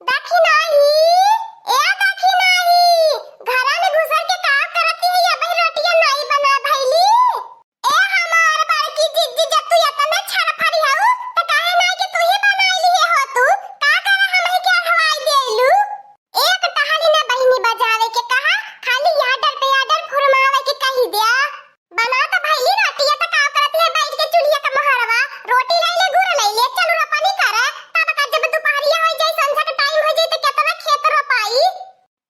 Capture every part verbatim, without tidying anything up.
दखिनही, ए दखिनही, घरा में घुसर के का करत ही? अबही रोटिया नाई बना भइली। ए हमार बड़की जिज्जी, जब तू एतना छरफरी हऊ, त काहे नाई के तू ही बनाई लिहे हो तू? का करे हमही के अघवाई देलू? एक टहली ना बहिनी बजावे के कहा, खाली order पे order फुरमावे के कही द्या। बना त भइली रोटिया, त का करत है बैठ के चूल्हिया के मोहरवा? रोटी लइले, गुड़ लइले, चलू रोपनी करे। तब का जब दुपहरिया होइ जाई, संझा के time होइ जाई, त केतना खेत रोपाई?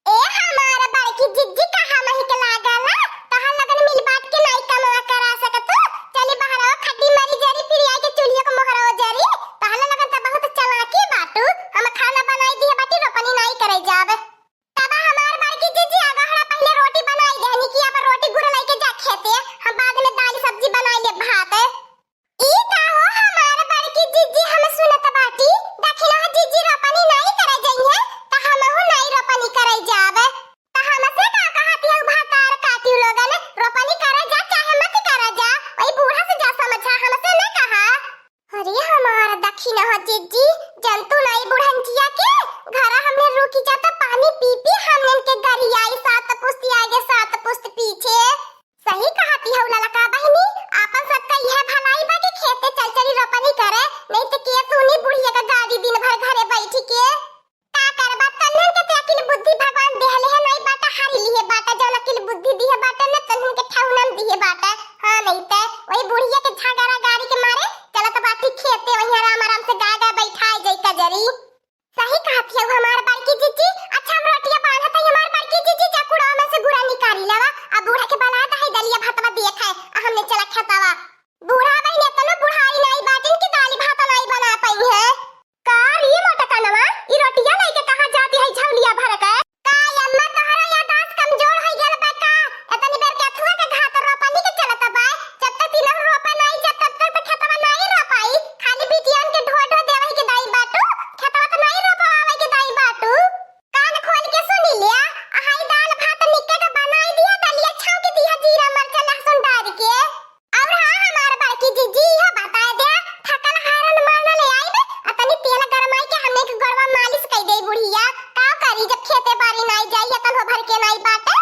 ए हमार बड़की जिज्जी, कहा मही के लागल, तहन लगन मिल बांट के नाई कमवा करा सकत। चली बहरवा खड्डी मरी जरी, फिर आके चूल्हिया के मोहरवा जरी। तहन लगन त बहुत चालाकी बाटू, हम खाना बनाई दिहे बाटी, रोपनी नाई करे जाब। तब हमार बड़की जिज्जी अगहड़ा पहिले रोटी बनाई देहनी कि अब रोटी गुड़ लइके जा खेते, हम बाद में दाल सब्जी बनाई ले भात। ई का हो हमार बड़की जिज्जी, हम सुनत बाटी, दखिनहा जिज्जी रोपनी नाई करे जइहे, त हमहू नाई रोपनी करे जाब। त हमसे का कहत हऊ भतार काटियो लोगन, रोपनी करे जा चाहे मत करे जा, वही बूढ़ा से जा समझा, हमसे न कहा। अरे हमार दखिनहा जिज्जी, जंतु नाई बुढ़ंचिया के, घरा हमने रुकी जा त पानी पी पी हमनन के गरियाई, सात पुस्ती आगे सात पुस्त पीछे। सही कहती हऊ ललका बहिनी, आपन सबका इहे भलाई बा कि खेते चल चली रोपनी करे, नहीं त के सुनी बुढ़िया का गाड़ी दिन भर घरे बैठी के। का करबा, तन्हन के ते अकिल बुद्धि भगवान देहले है, नाई बाटा हारी लिहे बाटा, जौन अकिल बुद्धि दिहे बाटा न, तन्हन के ठौनम दिहे बाटा। हाँ, नहीं ते वही बुढ़िया के झगड़ा गाड़ी के मारे चलत बाटी खेते, वहीं आराम आराम से गाय गाय बैठाए जाई कजरी। सही कहत हऊ हमार बड़की जिज्जी। अच्छा, हम रोटिया बांधत हई हमार बड़की जिज्जी, जा कुड़वा में से गुड़ा निकाली लावा, आ बूढ़ा के बना दे है दलिया भातवा देख है, आ हमने चला खेतवा। बूढ़ा बहिन एतनो बुढ़ारी नाई बाटिन कि दाली भात नाई बना पइहे। का रे मोटकनवा, ई रोटिया लइके कहाँ जाती है झौलिया भर के? का अम्मा तोहरो याददाश्त कमजोर होइ गेल बा का? एतनी बेर के अथुआ के घात रोपनी के चलत बा, जब तक तीनों रोपा नाई जब तब तक त खेतवा नाई रोपाई, खाली बिटियन के ढो ढो देवही के दाई बाटू, खेतवा त नाई रोपवावे के दाई बाटू। कान खोल के सुनी लिया, अहाई दाल भात निक्के के बनाई दिया, दलिया छौंक दिया जीरा मरचा लहसुन डाल के। और हाँ, हमार बड़की जिज्जी, इहो बताए दे, थकल हारन मारना ले आइब, आ तनी तेल गरमाई के हमने के गोड़वा मालिश कई दे बुढ़िया। का करी, जब खेते बारी नाई जाई, एतन हो भर के नाई बाटे।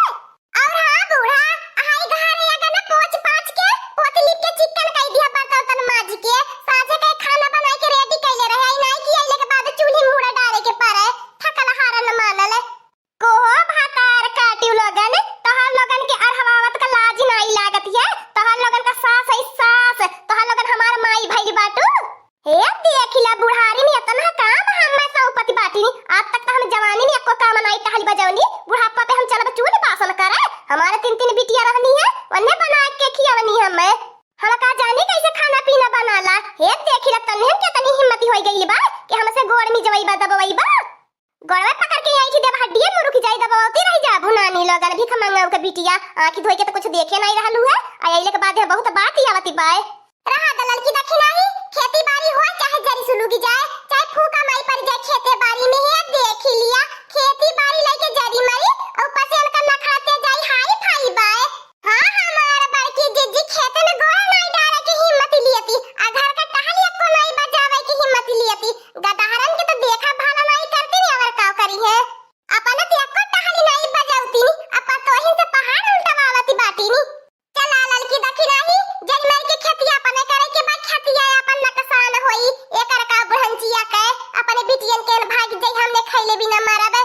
और हाँ बूढ़ा, हाई घरे अगर ना पोंछ पाछ के, पोती लिप के चिक्कन कई दिया, बर्तन उर्तन माज के, साँझे के खाना बनाई के ready कइले रहे, आई नाई कि अइले के बाद चूल्ही में हुड़ा डारे के परे, थकल हारन मानल। कोहो भतार काटियो लोगन, तोहर लोगन के अरहवावत का लाज नाई लागत है। तोहर लोगन का सास है सास, तोहर लोगन हमार माई भइल बाटू। हे देखिला बुढ़ारी में एतना काम हम्मे सौपत बाटिनी। आज तक त हम जवानी में एको काम नाई टहली बजवनी, बुढ़ापा पे हम चलब चूल्ह बासन करे। हमारे तीन तीन बिटिया रहनी है, वन्ने बना के खियवनी हम्मे। हम का जानी कैसे खाना पीना बनाला। हे देखिला तन्हन के तनी हिम्मती होइ गइल बा कि हमसे गोड़ मिजवइबा दबवइबा। गोड़वा पकड़ के ऐंठी देब, हड्डिये मुरुक जाई, दबावती रह जाबू नानी लोगन, भीख मंगाऊ के बिटिया, आँखी धोई के त कुछ देखे नाई रहलू है, आ अइले के बाद बहुत बात ही आवती बाय। रहा द ललकी दखिनही, खेती बारी होए चाहे जरी सुलुगी जाए, चाहे फूका माई पड़ जाए खेते बारी में, हे देखी लिया, खेती बारी लइके जरी मरी, और ऊपर से इनका नखरा ते जाई हाई फाई बाय। हाँ, हमार बड़की जिज्जी खेते में गोड़ नाई डारे के हिम्मत लियती, आ घर का टहली एको नाई बजावे के हिम्मत लियती। गदहरन के तो देखा भाला नाई करती नी, अगर काव करी है। अपने तो एको टहली नाई बजावती नी, अब पतोहिन से पहाड़ उल्टवावती बाटी नी। चला ललकी दखिनही, जन मर के खेतिया अपने करे के बाद खेतिया अपन नकसान होई, एकर का बुढ़ंचिया के, अपने बिटियन के भाग जाई, हमने खैले बिना मरब।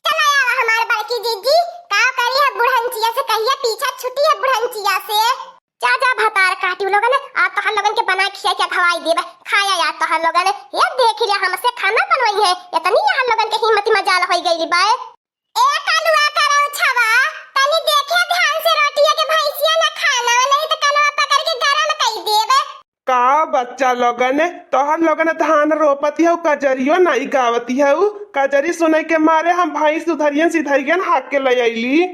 चला आवा हमार बड़की जिज्जी, का करी है बुढ़ंचिया से, कहिया पीछा छुट्टी है बुढ़ंचिया से। जा, जा, भतार काटी लोगन, आज तोहर लोगन के बना खिया के खवाई देब, खाया यार तोहर लोगन। ये देख लिया, हमसे खाना बनवाई है, इतनी यहाँ लोगन के हिम्मत मजाल होई गई बा। ए कलुआ करौ छवा, तनी देखे ध्यान से रोटिया के भैंसिया न खाना, नहीं तो कनवा पकड़ के गरम कई देब। का बच्चा लोगन, तोहर लोगन धान रोपती हऊ, कजरियो नाई गावती हऊ। कजरी सुनै के मारे हम भैंस उधरियन सिधरियन हाक के ले अइली।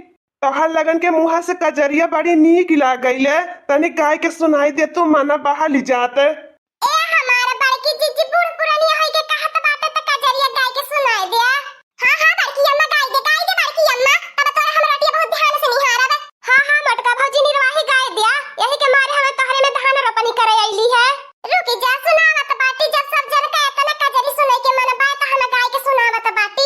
तोहर लोगन के मुँहा से कजरिया बड़ी नीक लागैले, तनी गाय के सुनाई दे तू, मना बहली जात। ए हमार बड़की जिज्जी, बूढ़ पुरानी होई के कहत बाटे त कजरिया गाय के सुनाई दे। हाँ, हाँ, बड़की अम्मा, गाई दे, गाई दे, बड़की अम्मा। तब तोरा हम रोटिया बहुत ध्यान से निहारब। हाँ, हाँ, मोटका भौजी निरवाही गाई दिया, यही के मारे हमें तोहरे में धान रोपनी करे अइली है। रुकी जा, सुनावत बाटी, जब सब जन का एतना कजरी सुनै के मन बा, त हम गाय के सुनावत बाटी।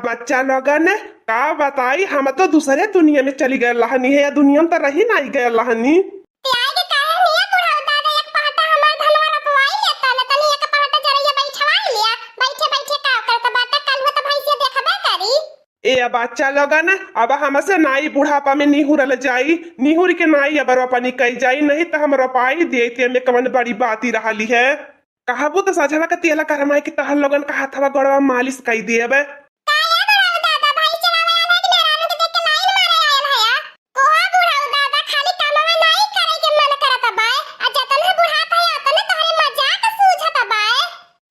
बच्चा लोगन, का बताई, हम तो दूसरे दुनिया में चली गए रहनी है, या दुनिया में तो रही नहीं गए रहनी। ते आए के काहे नहीं है बुढ़ऊ दादा, एक पहटा हमार धनवा रोपवाई लेता न, तनी एक पहटा चरैया बैठवाई लिया, बैठे बैठे का करत बाटे, कल हो तो भैंसिया देखबे करी। ए बच्चा लोगन, अब हमसे नाई बुढ़ापा में निहुरल जाई, निहुर के नाई अब रोपनी कई जाई, नहीं तो हम रोपाई देते में कवन बड़ी बाती रहली है। कहबू तो सजवा के तेला गरमाई के तहर लोगन का हथवा गोड़वा मालिश कई देबे। का ए बुढ़ऊ दादा, भाई चलावे आला कि मेहरारू के देख के लाइन मारे आयल है या? कोहा बुढ़ऊ दादा, खाली कमवा नाई करे के मन करत बाय, आ जतने बुढ़ात है, अतने तोहरे मजाक सूझत बाय।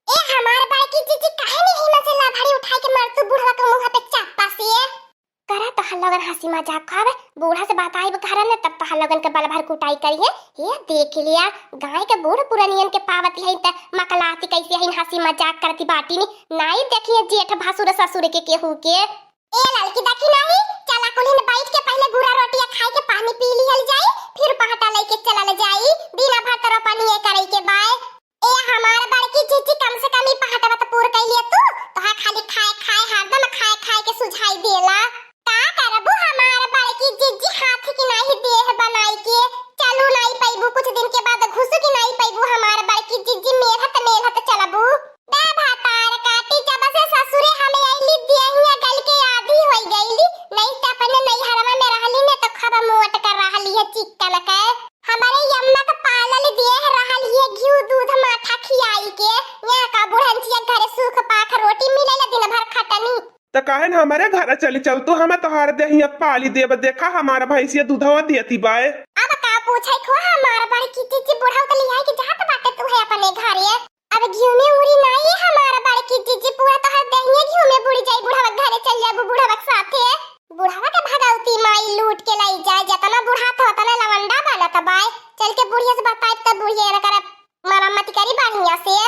ए हमार बड़की जीजी, काहे नहीं हिम्मत से लाभड़ी उठाई के मार तू बुढ़वा के मुंह पे चापा से? करा तोहर लोगन हंसी मजाक खावे, बूढ़ा से बताइब घरन न, तब तोहर लोगन के बल भर कुटाई करिहे। हे देख लिया, गाय के बूढ़ पुरनियन के पावत यही त मकलाती कैसे यही हंसी मजाक करती बाटी नी, नाई देखिए जेठ भसुर ससुर के केहू के। ए ललकी देखी नाही, चला कुलिन बैठ के पहले गुरा रोटिया खाई के पानी पी लिहल जाई, फिर पहटा लेके चलल जाई, बिना भर तरह पानी ये करे के बाय। ए हमार बड़की जीजी, कम से कम ई पहटवा त पूर कइले तू, तोहा खाली खाए खाए, हरदम खाए खाए के सुझाई देला। का करबू हमार बड़की जीजी, हाथ की नाही देह बनाई के, चलू नाही पैबू, कुछ दिन के बाद घुसू की नाही पैबू हमार बड़की जीजी, मेलहत मेलहत चलबू। बे भातार काटी, जब से ससुरे हम अइली देहिया गल के आधी होई गइली, नहीं त अपने नैहरवा में रहली ने तो खूब मोट कर रहली है चिकन के। हमरे अम्मा के पालल देह रहल ये घिउ दूध माठा खियाई के, यहाँ का बुढ़ंचिया घरे सूख पाख रोटी मिलेला दिन भर खटनी। त काहे न हमरे घर चली चल तू, हमें तोहार देहिया पाली देब, देखा हमार भैंसिया दूधवा देती बाय। अब का पूछे खो हमार बड़की जीजी, बुढ़ऊ त लियाई के जात बाटे तू है अपने घरे। अब घिउ में उड़ी नाई हमार बड़की जीजी, पूरा तोहर देहिया घिउ में बुड़ी जाई बुढ़वा के घरे चल जाबू बुढ़वा के साथे। बुढ़वा के भगवती माई लूट के लाई जाए, जतना बुढ़ात हो तना लवंडा बनत बाय। चल के बुढ़िया से बताइब त बुढ़िया एनकर मरम्मत करी बढ़िया से।